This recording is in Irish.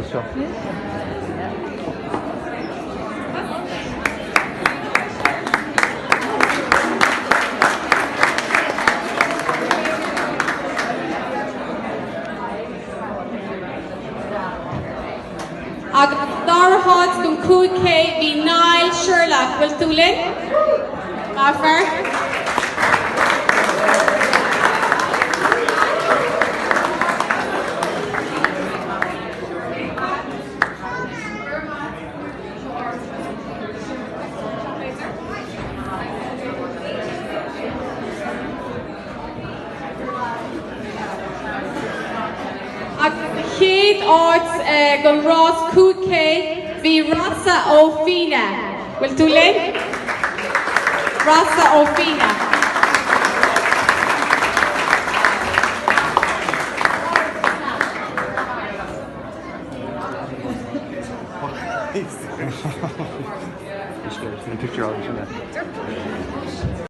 seo. Agus dara háit don 5K bhí Niall Sherlock. Bhfuil tú linn? Maith fear. Agus sa chéad áit don rás 5K bhí Rossa Ó Fianna. Bhfuil tú linn? Rossa Ó Fianna. Picture.